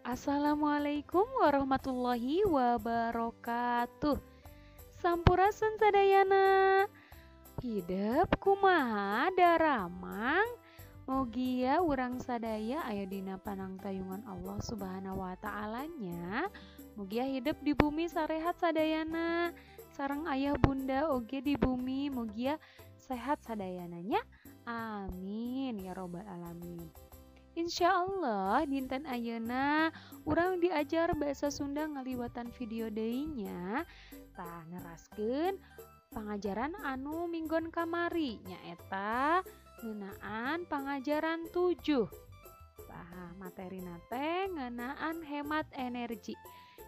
Assalamualaikum warahmatullahi wabarakatuh. Sampurasun sadayana. Hidep kumaha daramang. Mugia urang sadaya aya dina panangtayungan Allah Subhanahu wa ta'ala nya. Mugia hidup di bumi sarehat sadayana. Sareng ayah bunda oge di bumi mugia sehat sadayana nya. Amin ya robbal alamin. Insya Allah dinten ayeuna urang diajar bahasa Sunda ngaliwatan video deui nya. Tah neraskeun pangajaran anu minggon kamari nyaeta ngeunaan pangajaran 7. Tah materina teh ngeunaan hemat energi.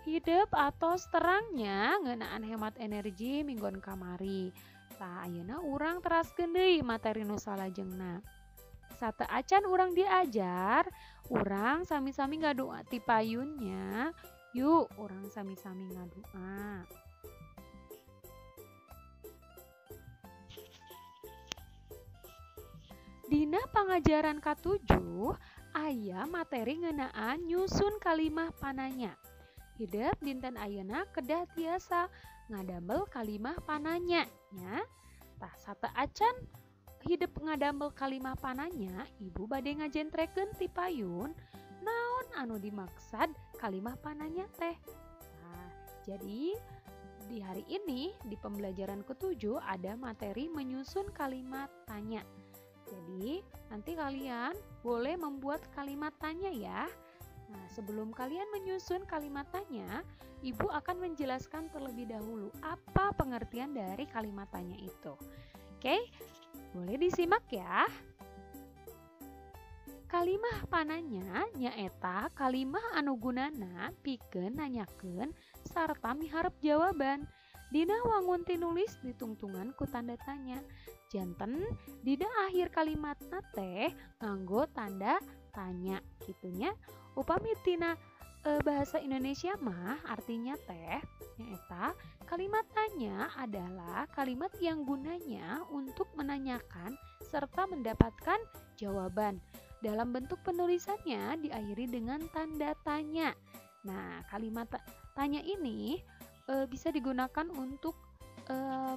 Hidep atos terangnya ngeunaan hemat energi minggon kamari. Tah ayeuna urang teraskeun deui materi nu salajengna. Sate acan urang diajar, urang sami-sami ngadoa ti payunnya. Yuk, urang sami-sami ngadoa. Dina pangajaran ka-7 aya materi ngeunaan nyusun kalimah pananya. Hidep dinten ayeuna kedah tiasa ngadamel kalimah pananya nya. Tah sate acan hidep ngadamel kalimah pananya, ibu bade ngajentrekeun ti payun naon anu dimaksad kalimah pananya teh. Nah, jadi di hari ini di pembelajaran ke-7 ada materi menyusun kalimat tanya. Jadi nanti kalian boleh membuat kalimat tanya ya. Nah, sebelum kalian menyusun kalimat tanya, ibu akan menjelaskan terlebih dahulu apa pengertian dari kalimat tanya itu. Oke, boleh disimak ya. Kalimah pananya nyaeta kalimah anu gunana pikeun nanyakeun sarta miharep jawaban. Dina wangun tinulis ditungtungan ku tanda tanya. Janten dina akhir kalimatna teh nganggo tanda tanya kitunya. Upami tina bahasa Indonesia mah artinya teh nyaeta kalimat tanya adalah kalimat yang gunanya untuk menanyakan serta mendapatkan jawaban. Dalam bentuk penulisannya diakhiri dengan tanda tanya. Nah, kalimat tanya ini bisa digunakan untuk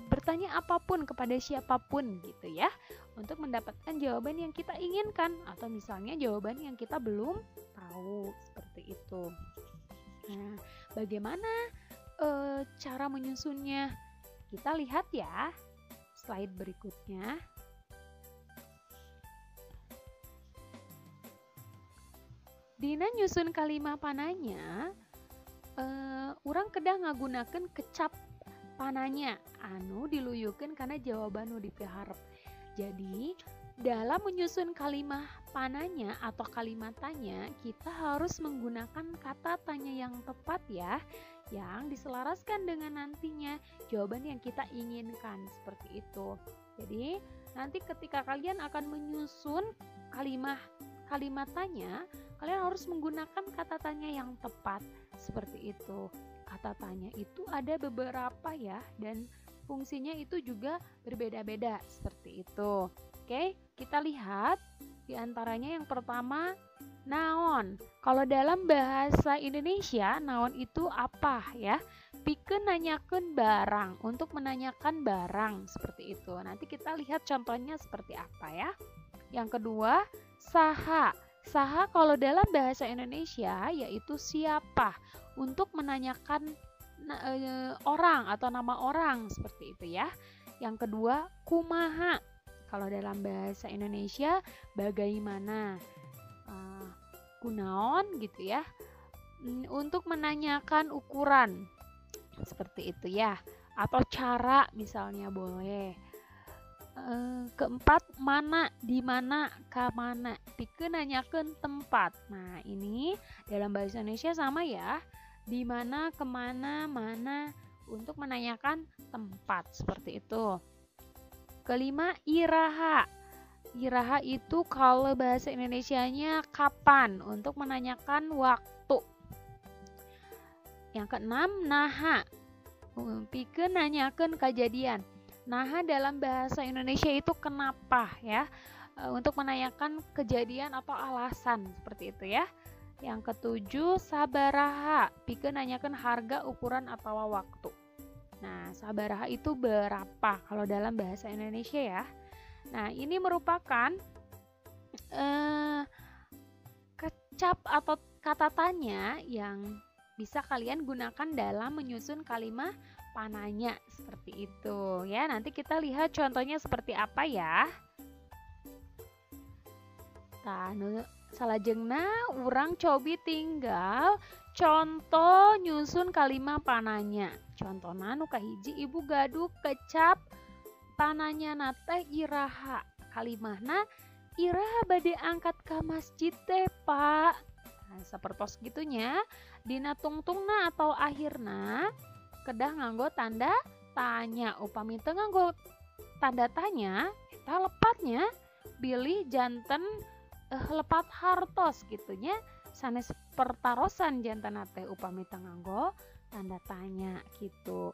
bertanya apapun kepada siapapun gitu ya, untuk mendapatkan jawaban yang kita inginkan atau misalnya jawaban yang kita belum tahu seperti itu. Nah, bagaimana cara menyusunnya? Kita lihat ya slide berikutnya. Dina nyusun kalimah pananya, urang kedah ngagunakeun kecap pananya anu diluyukeun karena jawaban nu dipiharep. Jadi dalam menyusun kalimah pananya atau kalimat tanya, kita harus menggunakan kata tanya yang tepat ya, yang diselaraskan dengan nantinya jawaban yang kita inginkan seperti itu. Jadi nanti ketika kalian akan menyusun kalimat tanya, kalian harus menggunakan kata tanya yang tepat seperti itu. Kata tanya itu ada beberapa ya, dan fungsinya itu juga berbeda-beda seperti itu. Oke, kita lihat di antaranya yang pertama, naon. Kalau dalam bahasa Indonesia, naon itu apa ya? Pikeun nanyakeun barang, untuk menanyakan barang seperti itu. Nanti kita lihat contohnya seperti apa ya. Yang kedua, saha. Saha kalau dalam bahasa Indonesia yaitu siapa, untuk menanyakan orang atau nama orang seperti itu ya. Yang kedua, kumaha. Kalau dalam bahasa Indonesia bagaimana, kunaon gitu ya, untuk menanyakan ukuran seperti itu ya, atau cara misalnya boleh. Keempat, mana, di mana, ka mana, pikeun nanyakeun tempat. Nah, ini dalam bahasa Indonesia sama ya, di mana, kemana, mana, untuk menanyakan tempat seperti itu. Kelima, iraha. Iraha itu kalau bahasa Indonesianya kapan, untuk menanyakan waktu. Yang keenam, naha. Pikeun nanyakeun kejadian. Naha dalam bahasa Indonesia itu kenapa ya, untuk menanyakan kejadian atau alasan seperti itu ya. Yang ketujuh sabaraha, pikeun nanyakeun harga, ukuran atau waktu. Nah, sabaraha itu berapa kalau dalam bahasa Indonesia ya. Nah, ini merupakan kecap atau kata tanya yang bisa kalian gunakan dalam menyusun kalimat pananya seperti itu ya. Nanti kita lihat contohnya seperti apa ya. Tah, nu salajengna urang cobi tinggal contoh nyusun kalimat pananya. Contohna nu kahiji ibu gaduh kecap pananya teh iraha. Kalimahna iraha bade angkat ka masjid teh Pak. Nah, sapertos gitunya dina tungtungna atau akhirna kedah nganggo tanda tanya. Upami teu nganggo tanda tanya eta lepatnya bilih janten lepat hartos gitunya, sanes pertarosan janten teh upami teu nganggo tanda tanya gitu.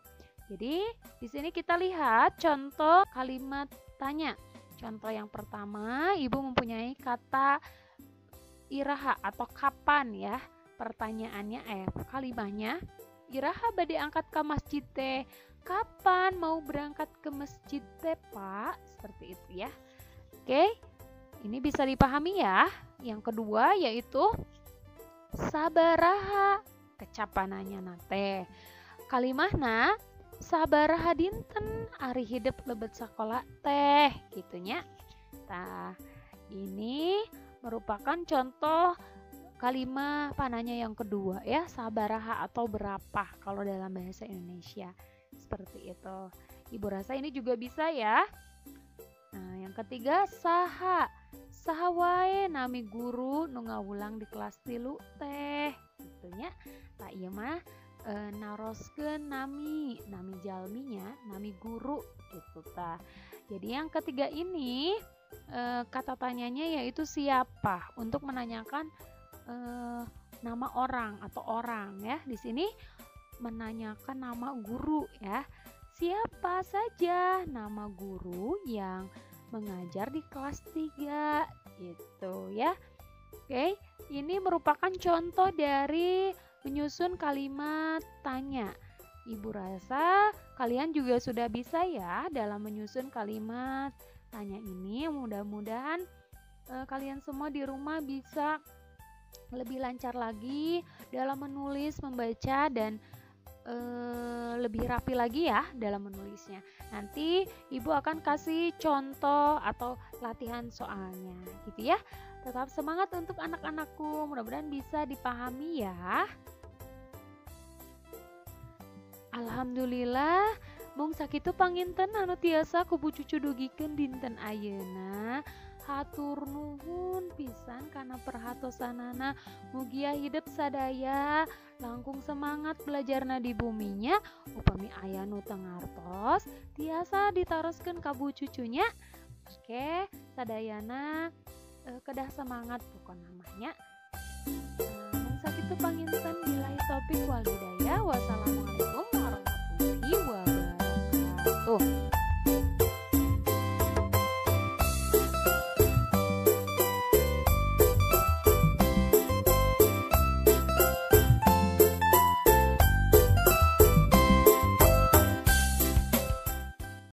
Jadi di sini kita lihat contoh kalimat tanya. Contoh yang pertama, ibu mempunyai kata iraha atau kapan ya. Pertanyaannya kalimahnya iraha bade angkat ke masjid teh. Kapan mau berangkat ke masjid teh Pak? Seperti itu ya. Oke. Ini bisa dipahami ya. Yang kedua yaitu sabaraha kecapananya nate. Kalimahna sabaraha dinten ari hidep lebet sakola teh gitunya. Tah, ini merupakan contoh kalimat pananya yang kedua ya, sabaraha atau berapa kalau dalam bahasa Indonesia. Seperti itu. Ibu rasa ini juga bisa ya. Nah, yang ketiga saha. Saha wae nami guru nu ngawulang di kelas 3 teh gitunya. Tah ieu mah naroskeun nami, nami jalminya, nami guru gitu tah. Jadi yang ketiga ini kata tanyanya yaitu siapa untuk menanyakan nama orang atau orang ya. Di sini menanyakan nama guru ya. Siapa saja nama guru yang mengajar di kelas 3 gitu ya. Oke, ini merupakan contoh dari menyusun kalimat tanya. Ibu rasa kalian juga sudah bisa ya dalam menyusun kalimat tanya ini. Mudah-mudahan kalian semua di rumah bisa lebih lancar lagi dalam menulis, membaca, dan lebih rapi lagi ya dalam menulisnya. Nanti ibu akan kasih contoh atau latihan soalnya gitu ya. Tetap semangat untuk anak-anakku, mudah-mudahan bisa dipahami ya. Alhamdulillah, mung sakitu panginten anu tiasa ku Bu Cucu dugikeun dinten ayeuna. Hatur nuhun pisan kana perhatosanana, mugia hidep sadaya langkung semangat belajarna di buminya. Upami aya nu teu ngartos tiasa ditaroskeun ka Bu Cucunya. Oke, sadayana kedah semangat pokona mah nya. Mung sakitu panginten, billahi taufik wal hidayah. Wassalamualaikum warahmatullahi wabarakatuh.